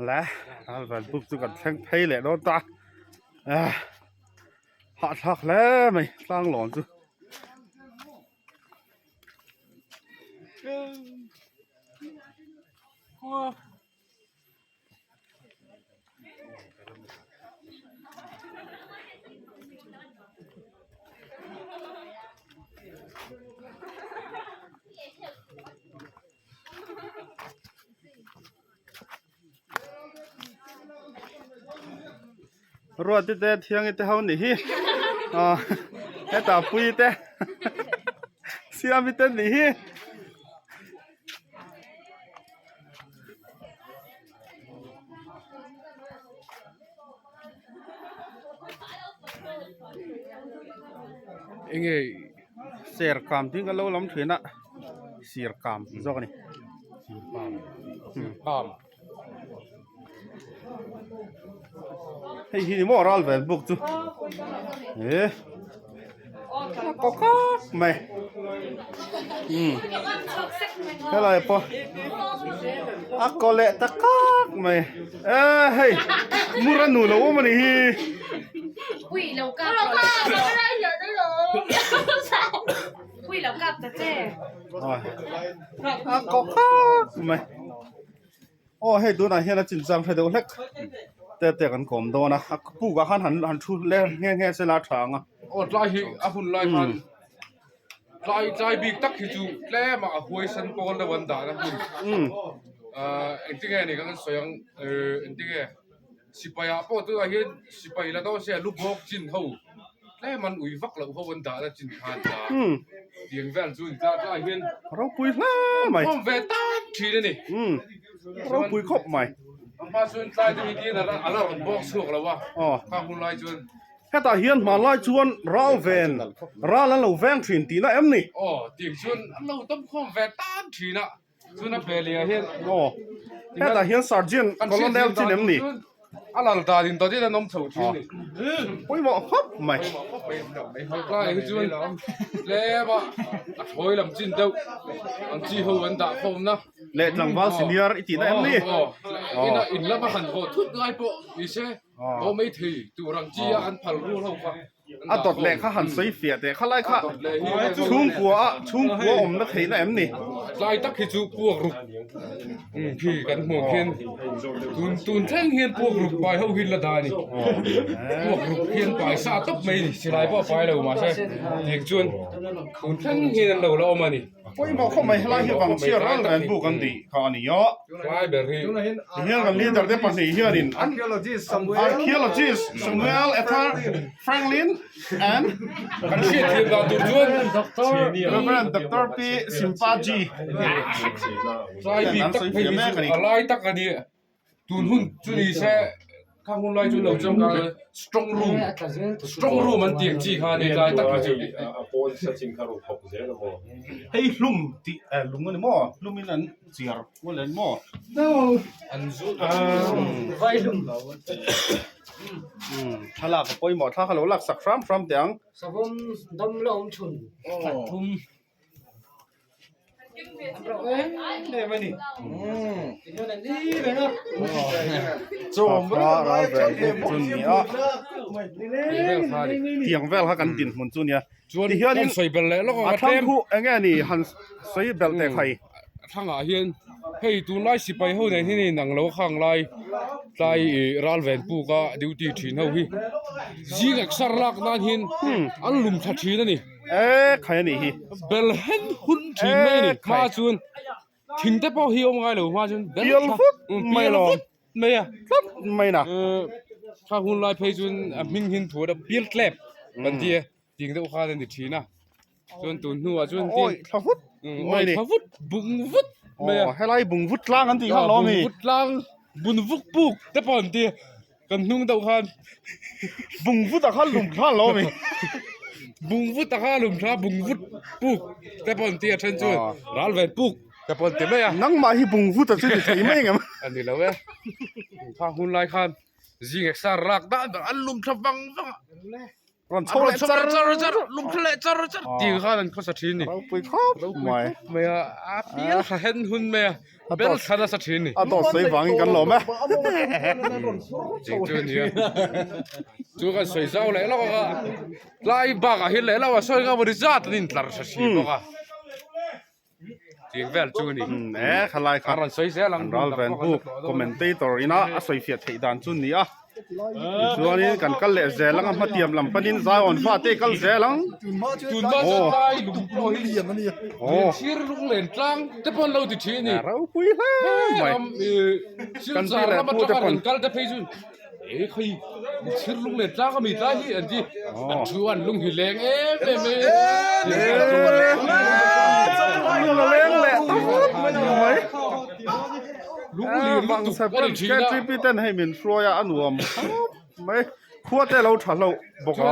Le ral buk chu kan thleng phei leh dawn ta ah hahthlak hle mai tlang lawn chu. Ruati te Thiangi te ho nih hi ah hetah Puii te Siami te nih hi. Enge Ser kam ding ka lo lam thin a sir kam tih zawk a ni kam hei hi ni maw ral vel buk chu e kaw khawp mai umm helai pawh a kaw leh ta kak mai e hei mur a nu lo awm a nih hi. A kaw khawp mai aw hei tunah hian a chinchang hre deuh hlek te te kan kawm dawn a a puk ah khan han han thu le nghe nghe se la a tha ang a. Aw tlai hi a hun lai khan tlai tlai bik tak hi chu tlem ah a huaisan pawl deuh an dah na hmun ahh engtinge ni kan sawi ang ehh engtinge sipai ah pawh tunah hian sipai la dawn se a lu bawk chin ho tlem an ui vak loh ho an dah na chin kha an dah tiang vel chu in tlai tlai hian ropui hle mai awm ve tak thin a ni ropui khawp mai a hma chuan tlai te hi tiin a la rawn bawk chhuak lo a kha hun lai chuan hetah hian hmanlai chuan ral ven ral an lo veng thin tihna em ni aw tiang chuan an lo dawm khawm ve tan thin a Chuna Pelia hian aw hetah hian sergeant colonel chin em ni? A lal dan in dawt in an awm chho thin ni. Pawimawh khawp mai. Tlai hi chuan tlem a a thawi lam chin deuh ang chi ho an dah khawm na. Leh tlangval senior i tihna em ni? Aw ina in lama han haw thut ngai pawh ni se haw mai thei tur ang chi a an phal rul ho kha. A dawt leh kha han sawi fiah teh kha lai kha chhungkua a chhungkua awmna theihna em ni? Tlai tak hi chu puak ruk khi kan hmuh khian tun tun thleng hian puak ruk pai ho hi la dah a ni. Puak ruk hian pai sa tawp mai a ni silai pawh a pai lo mahse tiang chuan tun thleng hian an lo la awm a ni. Pawimawh khawp mai helai hi vangchhia ral ren buk an tih kha a ni a. Tlai ber hi. Tihian kan leader te pahnih hianin Archaeologist Samuel Archaeologist Samuel Ether Franklin and Kan hriat thiam dan tur chuan Reverend Doctor P Simpaji Tlai bik tak phei hi chu a lai tak a ni. Tun hun chu ni se kha hun lai chu lo chuan kha strong room strong room an tih ang chi kha ni tlai tak hi chu. Hei hlum tih lung a ni maw hlum in an chiar kual en maw an zut thlalak a pawimawh thla kha lo lak sak hram hram teh ang. Savawm dam la awm chhun thum. Tiang vel kha kan dinhmun chu nia chuan tihianin sawi belh leh lawk a ang a thlang tlem khu eng nge ni han sawi belh teh khai a thlangah hian hei tunlai sipai ho nen hian in ang lo khang lai tlai ih ral ven puk a duty thin ho hi zing exer lak nan hian an lum tha thin a ni. E khai a nih hi. Bel hen hun thin mai a ni. Hma chuan thing te pawh hi awm ngai lo hma chuan bel Pial vut mai pial lo. vut mai a. Tlat mai na. Kha hun lai phei chuan a hming hin thu a pial tlep kan ti a ting deuh khan a ni thin a. Chuan tun hnuah chuan Awi thla vut mai awi ni. thla vut bung vut mai a. Aw helai bung vut tlang an tih kha lawm hi. Bung vut tlang bun vuk puk te pawh an ti a. Kan hnung deuh khan bung vut a kha lum thla lo mi. Bung vut a kha lum thla bung vut puk te pawh an ti a then chuan ral ven puk te pawh an ti mai a. Nangmah hi bung vut a chu ni thei mai engem. A ni lo e. Kha hun lai khan zing ek sar lak dan ber an lum thla vang vang a. Rawn chho leh char char lung thla leh char char tih khan an khawsa thin ni. Ropui khawp mai. Mai a a pial thla hen hun mai a bel thla nasa thin ni. A dawt sawi vangin kan lawm e. Ching chu nia. Chu kan sawi zau leh lawk a tlai bakah hian leh lawk a sawi nga maw ni zat an intlar tha si bawk a. Tiang vel chu ni. E khalai kha. A rawn sawi zel ang. Ral ven buk commentator ina a sawi fiah theih dan chu ni a. Tichuanin kan kal leh zel ang a hmatiam lam panin Zion fa te kal zel ang. Tunhma chuan tlai lung pawh hi Lianchhir lunglen tlang te pawh an lo ti thin a ni. Ropui hle mai. Silchar lam atanga rawn kal te phei chu E khai Lianchhir lunglen tlang a mi tlai hi an ti. An thu an lung hi leng em em e. Lung a leng leh tawp mai. KTP ten hei min hruai a a nuam khawp mai khua te lo tha hlauh bawk a.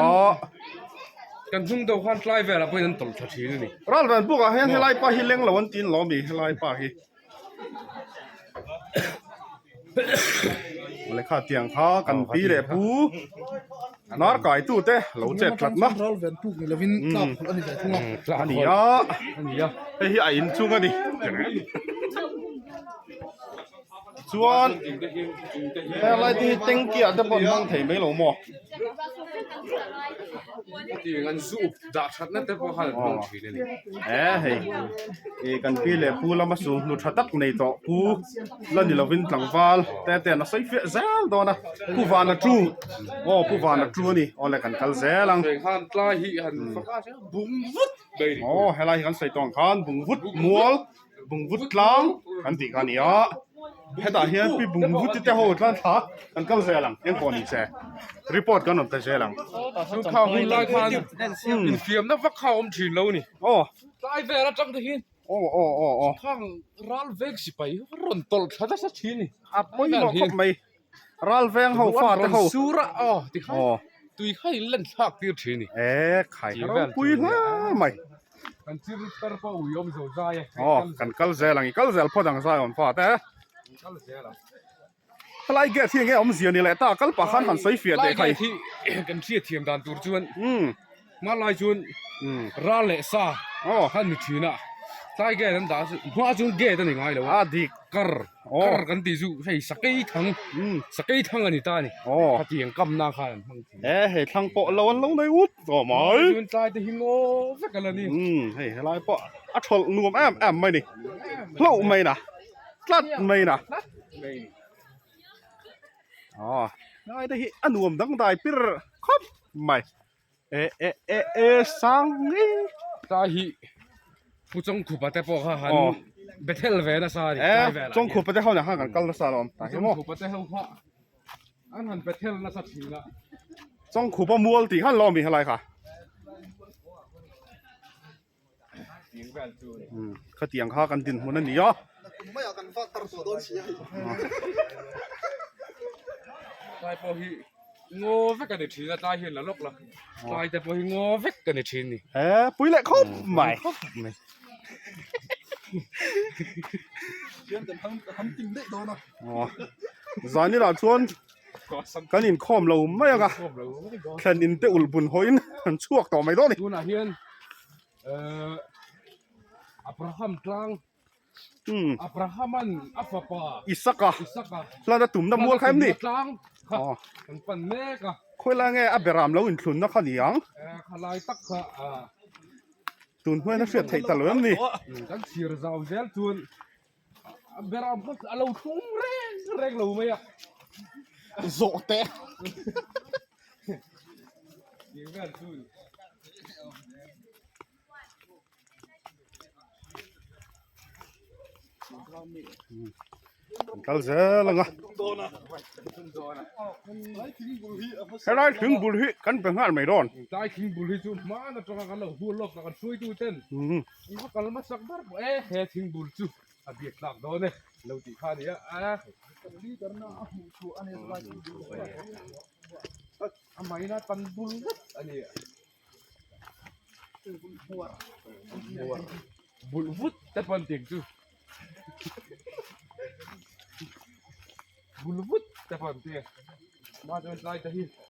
Kan hnung deuh khan tlai velah pawhin an tawlh tha thin a ni. Ral ran bukah hian helai pa hi leng lo an tin lo mi helai pa hi. Lehkha tiang kha kan pi leh pu nar kai tu te lo chet tlat na. Ral ven puk ni lovin tlak phulh a ni ve thung a. A ni a. Hei hi a inchung a ni. Chuan helai te hi tanky ah te pawh an hmang thei mai lo maw? Tiang an zu up dah thatna te pawh khan an hmang thin a ni. E hei ih kan pi leh pu lama sul hnu tha tak nei tawh pu la ni lovin tlangval te te an a sawi fiah zel dawn a pu vana tu aw pu vana tu a ni awle kan kal zel ang. Heng khan tlai hi han fak a bung vut mai a ni. Aw helai hi kan sawi tawh ang khan bung vut mual. Bungvut tlang kan tih kha a ni a, hetah hian pi Bungvuti te ho tlan thla kan kal zel ang eng pawh ni se report kan rawn pe zel ang. Chu kha hun lai khan infiamna vak kha a awm thin lo a ni. Aw. Tlai vel atang te hian Aw aw aw aw. Khang ral veng sipai rawn tawlh thla nasa thin a ni. A pawimawh khawp mai. Ral veng ho fa te ho. Rawn sur a aw tikhan tui kha in len thlak tir thin a ni. E khai ropui hle mai. Kan chir per pawh ui awm zo zai e. Aw kan kal zel ang i kal zel phawt ang zai awm fa te. Kal zel ang. Helai gate hi enge awmzia ni leh ta kal pah khan han sawi fiah teh khai. Helai gate hi kan hriat thiam dan tur chuan hmalai chuan ral leh sa khan ni thin a tlai gate an dah chu hma chuan gate a ni ngai lo a dik kar kar kan tih chu hei sakei thang sakei thang a ni ta a ni khatiang kamna khan an hmang thin e hei thlang pawh lo an lo nei ut tawh mai chuan tlai te hi ngaw vek a la ni hei helai pawh a thawlh nuam em em mai ni hlauh mai na tlat mai na aw helai te hi a nuam dangdai pir khawp mai. E e e e sang nge. Ta hi Pu Chawngkhupa te pawh kha han Bethel ve nasa a ni. E Chawngkhupa te ho nen khan kan kal nasa alawm. Ta hi maw. Chawngkhupa te ho kha an han Bethel nasa thin a. Chawngkhupa mual tih khan lawm i helai kha. Khatiang kha kan dinhmun a ni a. Tlai pawh hi ngaw vek a ni thin a tlai hian la lawk la tlai te pawh hi ngaw vek a ni thin ni. He pui leh khawp mai. Zanirah chuan kan inkhawm lo mai ang a thlen in te ulh bun hawiin an chhuak tawh mai dawn a ni. Tunah hian Abraham tlang Abrahaman a fapa Isaka hlan a tumna mual kha em ni? Tlang kha kan pan mek a. Khawilai nge a beram lo inthlunna kha ni ang? Khalai tak kha tun hnuain a hriat theih ta lo em ni? Kan chhir zau zel chuan A beram kha a lo thlung reng reng lo mai a. Zawh teh. Kal zel ang a. Helai thing bul hi kan pe nghal mai dawn. Tlai thing bul hi chu hman atanga kan lo hul lawk kan hruaitu ten. An va kal hmasak ber pawh e he thing bul chu a biak tlak dawn e lo tih kha a ni a. A maina tan bul vek a ni. Bul vut te pawh an tih ang chu. Bul vut te pawh an ti a. Mahse tlai te hi.